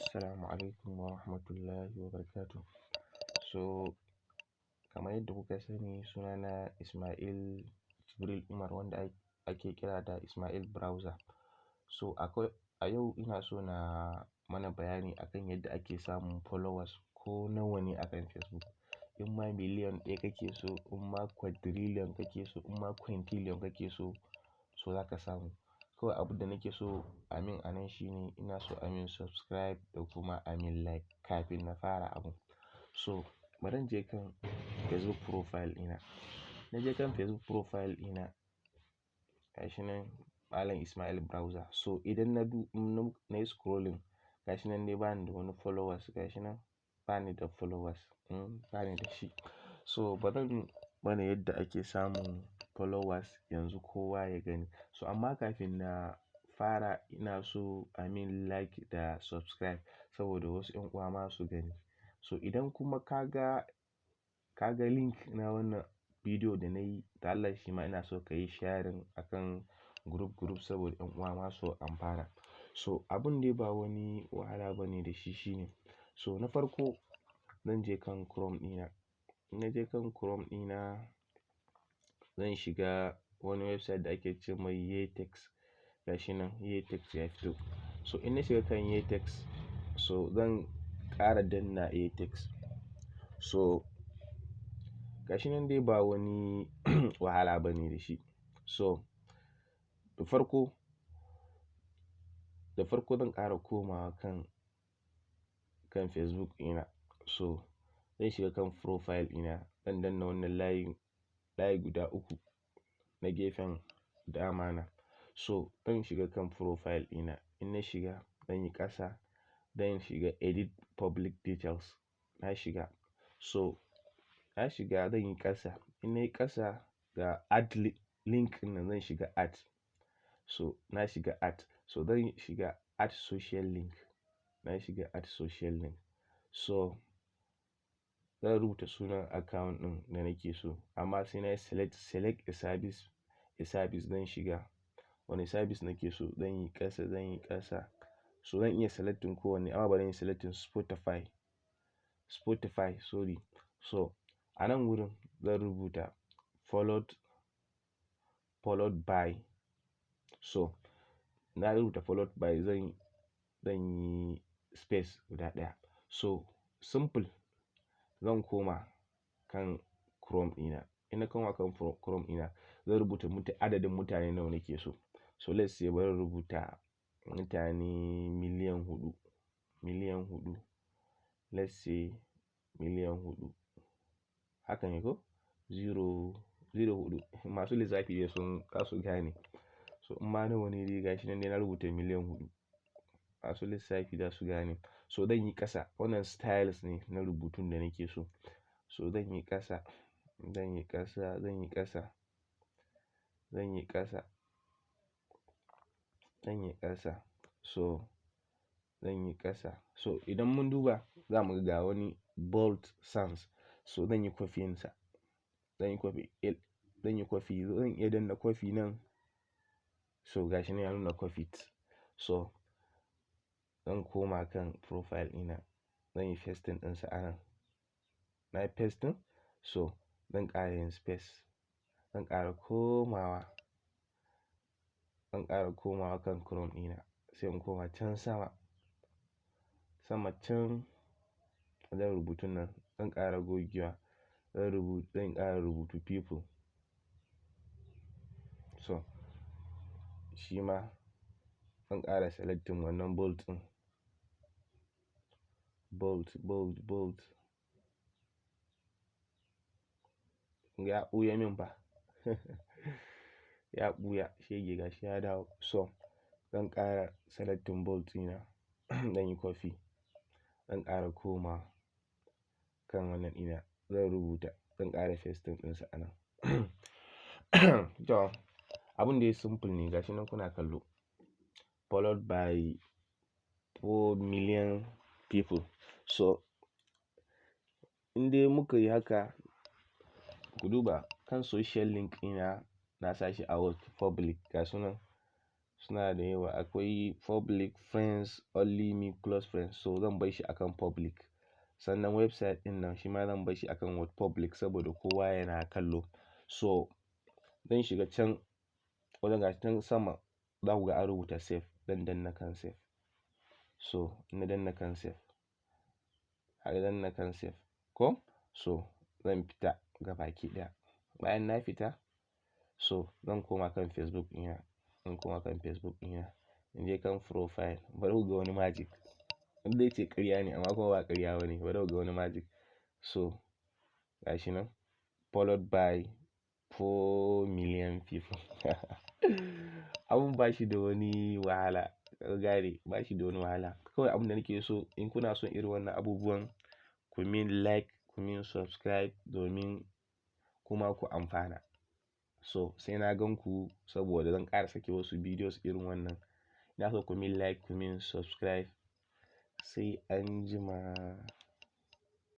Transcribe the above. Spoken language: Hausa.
Assalamu alaikum wa rahmatullahi wa barakatuh. So, kamar yadda kuka sani, sunana Ismail Jibril Umar, wanda ake kira da Ismail Browser. So, akwai a yau ina so na mana bayani akan yadda ake samun followers ko nawa ne akan Facebook. In ma miliyan 1 kake so, in ma quadrillion kake so, in ma quintillion kake so, so za ka samu. Kawai abin da nake so a min a nan shine ina so a min subscribe da kuma a min like kafin na fara abun. So, bari in je kan Facebook profile ɗina. Na je kan Facebook profile ɗina, gashi nan Malam Ismail Browser. So, idan na yi scrolling, gashi nan dai bani da wani followers, gashi nan bani da followers, bani da shi. So, bari in mana yadda ake samun followers yanzu kowa ya gani. So, amma kafin na fara, ina so a min like da subscribe saboda wasu 'yan uwa ma su gani. So, idan kuma ka ga link na wannan bidiyo da na yi, da Allah shi ma ina so ka yi sharing akan group group saboda 'yan uwa ma su amfana. So, abun dai ba wani wahala bane da shi shine. So, na farko zan je kan Chrome ɗina. In na je kan Chrome ɗina, zan shiga wani website da ake ce mai Yetex. Gashi nan Yetex ya fito. So, in na shiga kan Yetex, so zan ƙara danna Yetex. So, gashi nan dai ba wani wahala bane da shi. So, da farko zan ƙara komawa kan Facebook ɗina. So, zan shiga kan profile ɗina, zan danna wannan layin, layi guda uku na gefen dama na. So, zan shiga kan profile ɗina. In na shiga, zan yi ƙasa, zan shiga edit public details. Na shiga. So, na shiga, zan yi ƙasa. In na yi ƙasa, ga add link ɗin nan, zan shiga add. So, na shiga add. So, zan shiga add social link. Na shiga add social link. So, zan rubuta sunan account ɗin da nake so, amma sai na yi select a service zan shiga. Wane service nake so? Zan yi ƙasa, zan yi ƙasa. So, zan iya selecting kowanne, amma bari in yi selecting Spotify. Spotify, sorry. So, a nan wurin zan rubuta followed by. So, na rubuta followed by, zan yi space guda ɗaya. So, simple, zan koma kan Chrome ɗina. In na koma kan Chrome ɗina, zan rubuta adadin mutane nawa nake so. So, let's say bari in rubuta mutane miliyan 4, miliyan 4. Let's say miliyan 4. Haka ne ko? Zero, zero huɗu. Masu lissafi dai sun za su gane. So, in ma nawa ne dai, gashi nan dai na rubuta miliyan 4. Masu lissafi za su gane. So, zan yi ƙasa. Wannan styles ne na rubutun da nake so. So, zan yi ƙasa, zan yi ƙasa, zan yi ƙasa, zan yi ƙasa, zan yi ƙasa. So, zan yi ƙasa. So, idan mun duba, za mu ga wani bold sans. So, zan yi copying sa. Zan yi copy, zan yi copy, zan iya danna copy nan. So, gashi nan ya nuna copied. So, zan koma kan profile ɗina. Zan yi pasting ɗinsa a nan. Na yi pasting. So, zan ƙara yin space. Zan ƙara komawa. Zan ƙara komawa kan Chrome ɗina. Sai in koma can sama. Sama can wajen rubutun nan, zan ƙara gogewa. Zan ƙara rubutu people. So, shi ma zan ƙara selecting wannan bold ɗin. Bold, bold, bold. Ya ɓuya min fa. Ya ɓuya shege, gashi ya dawo. So, zan ƙara selecting bold ɗina. Zan yi copy. Zan ƙara koma kan wannan ɗina. Zan rubuta, zan ƙara pasting ɗinsa a nan. To, abun dai simple ne, gashi nan kuna kallo. Followed by 4 million people. So, in dai muka yi haka, ku duba kan social link ɗina, na sa shi a public, ga su nan. Suna da yawa. Akwai public, friends, only me, close friends. So zan bar shi akan public. Sannan website ɗin nan shi ma zan bar shi akan what? Public, saboda kowa yana kallo. So zan shiga can wajen, gashi can sama, za ku ga an rubuta save. Zan danna kan save. So na danna kan save. Haka danna kan save ko? So zan fita gabaki ɗaya. Bayan na fita, so zan koma kan Facebook ɗina. Zan koma kan Facebook ɗina. In je kan profile. Bari ku ga wani magic. Wanda zai ce ƙarya ne, amma kuma ba ƙarya ba ne. Bari ku ga wani magic. So gashi nan, followed by 4 million people. Abun ba shi da wani wahala. Ka gane, ba shi da wani wahala. Kawai abin da nake so, in kuna son irin wannan abubuwan, ku min like, ku min subscribe domin kuma ku amfana. So sai na gan ku, saboda zan ƙara sake wasu videos irin wannan. Ina so ku min like, ku min subscribe. Sai anjima.